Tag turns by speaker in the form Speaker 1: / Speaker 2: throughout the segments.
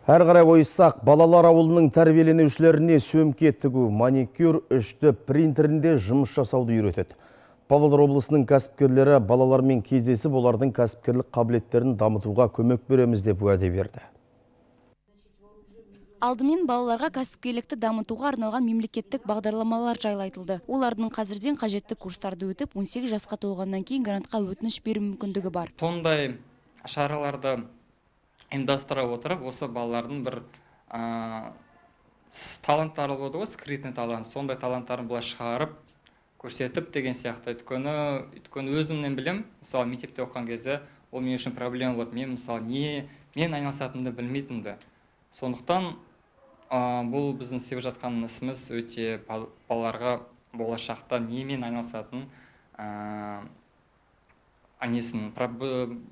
Speaker 1: Әрі қарай ойыссақ, балалар ауылының тәрбиеленушілеріне сөмке тігу, маникюр, 3D принтерінде жұмыс жасауды үйретеді. Павлодар облысының кәсіпкерлері балалармен кездесіп, олардың кәсіпкерлік қабілеттерін дамытуға көмек береміз деп уәде берді.
Speaker 2: Алдымен балаларға кәсіпкерлікті дамытуға арналған мемлекеттік бағдарламалар жайлы айтылды. Олардың қазірден қажетті курстарды өтіп, 18 жасқа толғаннан кейін грантқа өтініш беру мүмкіндігі бар.
Speaker 3: Сондай шараларды ұйымдастыра отырып, осы балалардың бір таланттары болады ғой, скрытный талант, сондай таланттарын былай шығарып көрсетіп деген сияқты. Өйткені өзімнен білем, мысалы, мектепте оқыған кезде ол мен үшін проблема болды. Мен, мысалы, не мен айналысатынымды білмейтінмін. Сондықтан бұл біздің істеп жатқан ісіміз өте балаларға болашақта немен айналысатынын, несін,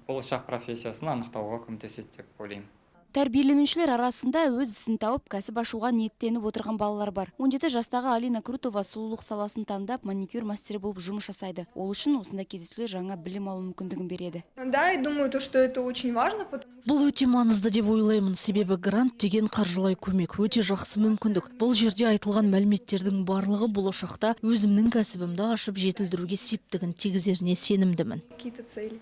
Speaker 3: болашақ профессиясын анықтауға көмектеседі деп ойлаймын.
Speaker 2: Тәрбиеленушілер арасында өз ісін тауып, кәсіп ашуға ниеттеніп отырған балалар бар. 17 жастағы Алина Крутова сұлулық саласын таңдап, маникюр мастері болып жұмыс жасайды. Ол үшін осындай кездесулер жаңа білім алу мүмкіндігін береді.
Speaker 4: Да, и думаю, то, что это очень важно, потому что
Speaker 5: Бұл өте маңызды деп ойлаймын, себебі грант деген қаржылай көмек өте жақсы мүмкіндік. Бұл жерде айтылған мәліметтердің барлығы болашақта өзімнің кәсібімді ашып, жетілдіруге септігін тигізеріне сенімдімін.
Speaker 4: Какие-то цели.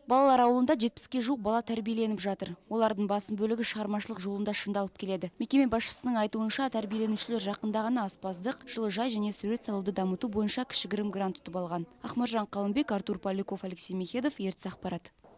Speaker 2: Балалар ауылында 70-ке жуық бала тәрбиеленіп жатыр. Олардың басым бөлігі шығармашылық жолында шыңдалып келеді. Мекеме басшысының айтуынша, тәрбиеленушілер жақында ғана аспаздық, жылыжай және сурет салуды дамыту бойынша кішігірім грант ұтып алған. Ақмаржан Қалымбек, Артур Поляков, Алексей Мехедов, Ертіс ақпарат.